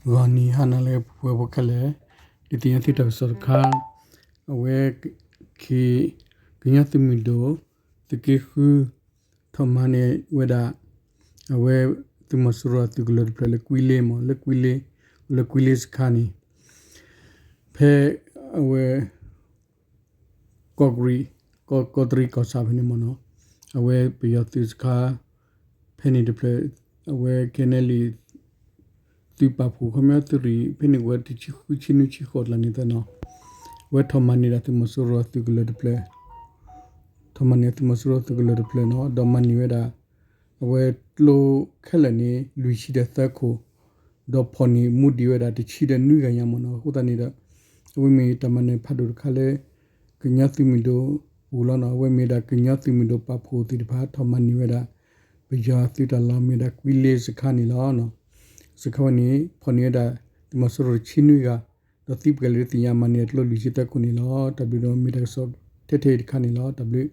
ဂီၤနံၤဟါနၤလၢပှဲၤဖိခဲလၢာ်, ဒုးသ့ၣ်ညါသုတၢ်ကစီၣ်တခါ, အဝဲ ခ့ ကညီသုးမုၢ်ဒိၣ် သုးက့ဃု ထီၣ်မၤန့ၢ်ဝဲဒၣ် အဝဲ သုးမီၤစိရိၤအသုးကလၢၤတဖျၢၣ်လၢကွံလ့မ့ၢ် လၢကွံလ့, လၢကွံလ့စခါန့ၣ် ဖဲ အဝဲ ကီးကရံး, ကီး, ကီးတရံးကီၢ်ဆၣ်ဖဲန့ၣ်မ့ၢ်နီၤ, အဝဲပယီၤသုးစခါ ဖဲန့ၣ်တဖျၢၣ်, အဝဲ KNLA သုးပာ်ဖှိၣ်ခီပညီသုးရ့ၣ် ဖဲန့ၣ်ဝဲတဆံဃု ဆံနွံ ဆံဃိးကျါန့ၣ်သနီၤ, အဝဲထီၣ်မၤန့ၢ်ဒၣ်သုးမီၤစိရိၤအသုးကလၢၤတဖျၢၣ်, ထီၣ်မၤန့ၢ်သုးမီၤစိရိၤသုးကလၢၤတဖျၢၣ်နီၤ, ဒီးမၤန့ၢ်ဝဲဒၣ် အဝဲကျိခဲလၢာ်န့ၣ် လွံၢ်ဆံဒီးသၢခိၣ်, ဒီးဖီၣ်န့ၢ်မူဒံးဝဲဒၣ်တဆံဒီးနွံဂၤညါမ့ၢ်နီၤ, အဃိသတးန့ၣ်ဒီး အဝဲမ့ၢ်တၢ်မၤနၢၤဖးဒိၣ်တခါလၢ ကညီသုးမုၢ်ဒိၣ်အပူၤလီၤနီၤ, အဝဲမ့ၢ်ဒၣ်ကညီသုးမုၢ်ဒိၣ်ပာ်ဖှိၣ်သ့ၣ်တဖၣ်ထီၣ်မၤန့ၢ်ဝဲဒၣ် ပယီၤသုးတၢ်လီၢ်မ့ၢ်ဒၣ်ကွံလ့စခါန့ၣ်လီၤ. စခါဝဲန့ၣ် ဖီၣ်န့ၢ်ဝဲဒၣ် သုးမီၤစိရိၤတဆံနွံဂၤ, ဒီးသံပှဲၤလၢတသ့ၣ်ညါမၤန့ၢ်အကျိလွံၢ်ဆံသၢခိၣ်န့ၣ်လီၤ. တၢ်ဘျုးဒီးမ့ၢ်တၢ်ကစီၣ်ထဲထဲအံၤတခါန့ၣ်လီၤ. တၢ်ဘျုး